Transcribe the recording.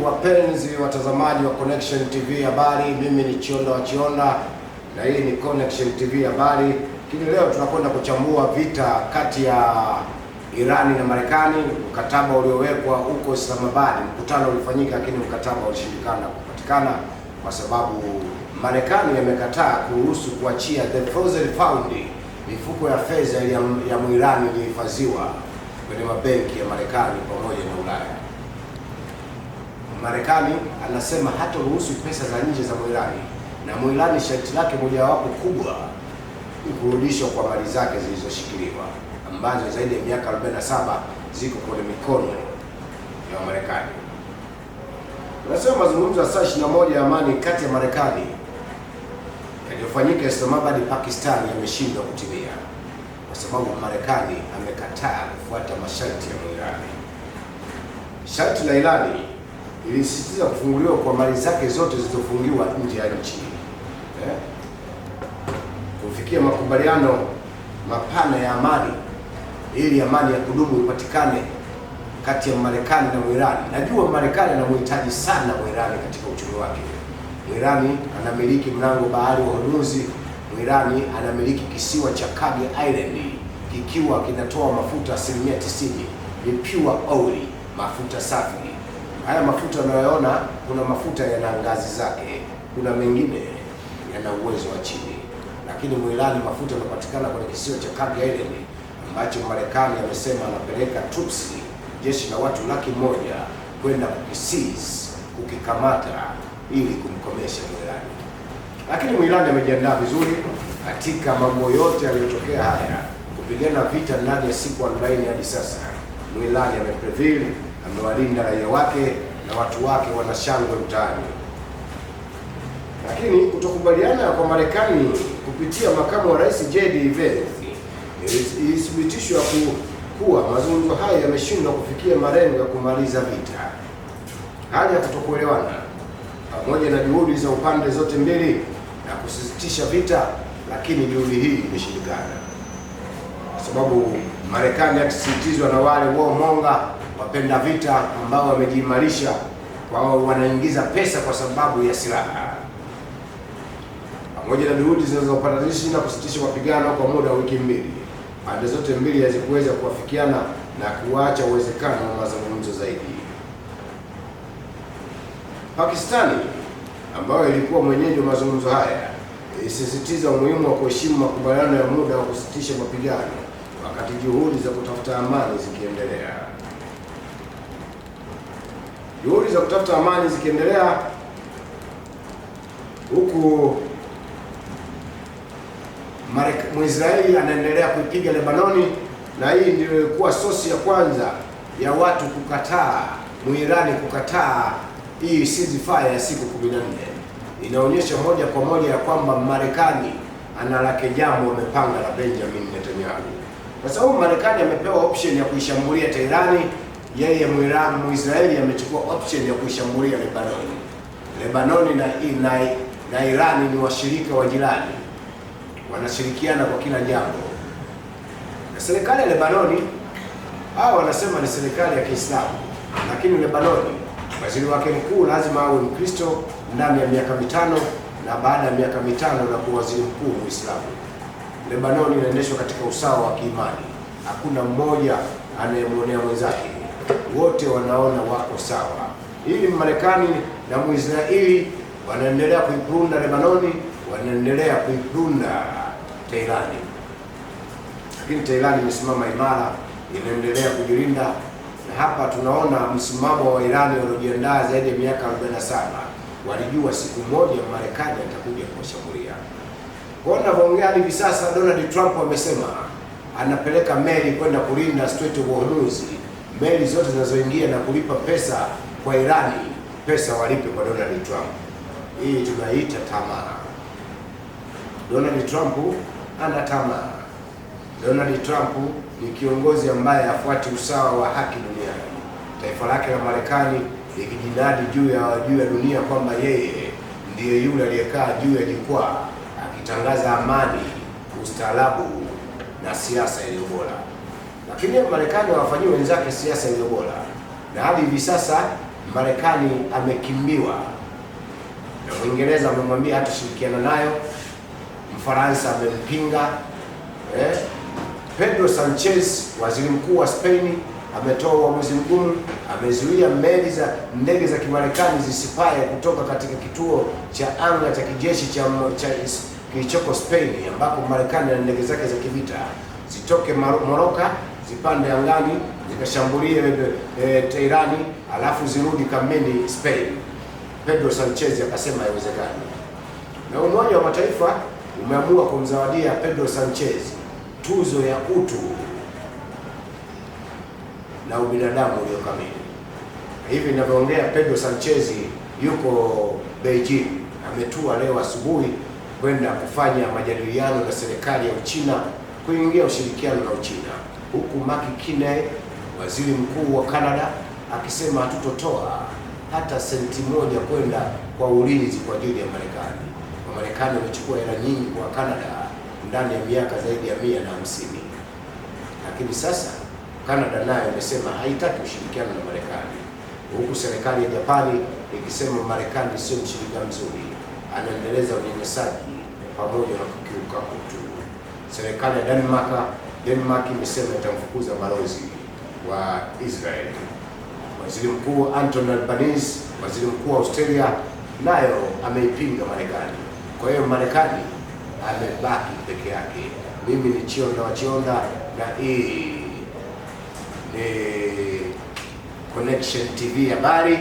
Wapenzi watazamaji wa Connection TV Habari, mimi ni Chionda wa Chionda na hii ni Connection TV Habari. Lakini leo tunakwenda kuchambua vita kati ya Irani na Marekani, mkataba uliowekwa huko Islamabad. Mkutano ulifanyika, lakini mkataba ulishindikana kupatikana kwa sababu Marekani yamekataa kuruhusu kuachia the frozen fund, mifuko ya fedha ya Mwirani iliyohifadhiwa kwenye mabenki ya Marekani pamoja na Ulaya. Marekani anasema hataruhusu pesa za nje za Mwirani, na Mwirani sharti lake mojawapo kubwa ni kurudishwa kwa mali zake zilizoshikiliwa ambazo zaidi ya miaka 47 ziko kwenye mikono ya Marekani. Anasema mazungumzo ya saa 21 ya amani kati ya Marekani yaliyofanyika Islamabad, Pakistan yameshindwa kutimia kwa sababu Marekani amekataa kufuata masharti ya Mwirani. Sharti la Irani ilisisitiza kufunguliwa kwa mali zake zote zilizofungiwa nje ya nchi, eh? Kufikia makubaliano mapana ya amani ili amani ya kudumu ipatikane kati ya Marekani na Mwirani. Najua Marekani anamhitaji sana Mwirani katika uchumi wake. Mwirani anamiliki mlango bahari wa Hormuz. Mwirani anamiliki kisiwa cha Kagi Island kikiwa kinatoa mafuta 90% ni pure oil, mafuta safi. Haya mafuta unayoona, kuna mafuta yana ngazi zake, kuna mengine yana uwezo wa chini, lakini Mwirani mafuta yanapatikana kwenye kisiwa cha Kagi Island ambacho Marekani amesema anapeleka troops, jeshi la watu 100,000 kwenda kukiseize, kukikamata ili kumkomesha Mwirani. Lakini Mwirani amejiandaa vizuri katika mambo yote yaliyotokea haya, kupigana vita ndani ya siku 40 hadi sasa. Mwirani ameprevail, amewalinda raia wake na watu wake wana shangwe mtaani. Lakini kutokubaliana kwa Marekani kupitia makamu wa rais JD Vance ilithibitishwa kuwa mazungumzo hayo yameshindwa kufikia malengo ya kumaliza vita. Hali ya kutokuelewana pamoja na juhudi za upande zote mbili na kusitisha vita, lakini juhudi hii imeshindikana kwa sababu Marekani akisisitizwa na wale warmonger wapenda vita ambao wamejiimarisha kwa wanaingiza pesa kwa sababu ya silaha, pamoja na juhudi zinazopatanishi na kusitisha mapigano kwa muda wa wiki mbili, pande zote mbili hazikuweza kuafikiana na kuacha uwezekano wa mazungumzo zaidi. Pakistani ambayo ilikuwa mwenyeji wa mazungumzo haya ilisisitiza umuhimu wa kuheshimu makubaliano ya muda wa kusitisha mapigano wakati juhudi za kutafuta amani zikiendelea. Juhudi za kutafuta amani zikiendelea huku Mwisraeli anaendelea kuipiga Lebanoni, na hii ndio ilikuwa sosi ya kwanza ya watu kukataa, Mwirani kukataa hii ceasefire ya siku 14. Inaonyesha moja kwa moja ya kwamba Marekani ana lake jambo amepanga la Benjamin Netanyahu, kwa sababu Marekani amepewa option ya kuishambulia Teherani, yeye Mwisraeli amechukua option ya kuishambulia Lebanoni. Lebanoni na Irani ni washirika wa jirani, wanashirikiana kwa kila jambo. Na serikali ya Lebanoni hao wanasema ni serikali ya Kiislamu, lakini Lebanoni waziri wake mkuu lazima awe Mkristo ndani ya miaka 5, na baada ya miaka 5 na kuwa waziri mkuu Muislamu. Lebanoni inaendeshwa katika usawa wa kiimani, hakuna mmoja anayemwonea mwenzake, wote wanaona wako sawa. Ili Marekani na Mwisraeli wanaendelea kuiprunda Lebanoni, wanaendelea kuiprunda Teherani, lakini Teherani imesimama imara, inaendelea kujilinda. Na hapa tunaona msimamo wa Irani waliojiandaa zaidi ya miaka 47. Walijua siku moja Marekani atakuja kuwashambulia. Kwa ninavyoongea hivi sasa, Donald Trump amesema anapeleka meli kwenda kulinda Strait of Hormuz. Meli zote zinazoingia na kulipa pesa kwa Irani, pesa walipe kwa Donald Trump. Hii tunaita tamaa. Donald Trump ana tamaa. Donald Trump ni kiongozi ambaye hafuati usawa wa haki duniani. Taifa lake la Marekani likijinadi juu ya dunia kwamba yeye ndiye yule aliyekaa juu ya jukwaa akitangaza amani, ustaarabu na siasa iliyo bora, lakini Marekani hawafanyii wenzake siasa iliyo bora, na hadi hivi sasa Marekani amekimbiwa na Mwingereza amemwambia hatashirikiana nayo, Mfaransa amempinga. Pedro Sanchez, waziri mkuu wa Spain, ametoa uamuzi mgumu, amezuia meli za ndege za Kimarekani zisipae kutoka katika kituo cha anga cha kijeshi cha kilichoko Spain, ambapo Marekani na ndege zake za kivita zitoke Morocco zipande angani zikashambulie Teherani, alafu zirudi kambini Spain. Pedro Sanchez akasema haiwezekani. Na Umoja wa Mataifa umeamua kumzawadia Pedro Sanchez tuzo ya utu na ubinadamu uliokamili. Hivi ninavyoongea, Pedro Sanchez yuko Beijing, ametua leo asubuhi kwenda kufanya majadiliano na serikali ya Uchina kuingia ushirikiano na Uchina, huku Mark Carney, waziri mkuu wa Canada, akisema hatutotoa hata senti moja kwenda kwa ulinzi kwa ajili ya Marekani. Wamarekani wamechukua hela nyingi kwa Canada ndani ya miaka zaidi ya 150, lakini sasa Canada nayo imesema haitaki ushirikiano na Marekani, huku serikali ya Japani ikisema Marekani sio mshirika mzuri, anaendeleza unyanyasaji pamoja na kukiuka utu. Serikali ya Denmark imesema itamfukuza balozi wa Israel. Waziri Mkuu Anthony Albanese, waziri mkuu wa Australia, nayo ameipinga Marekani. Kwa hiyo Marekani amebaki peke yake. Mimi ni Chionda wa Chionda na hii ni Connection TV habari.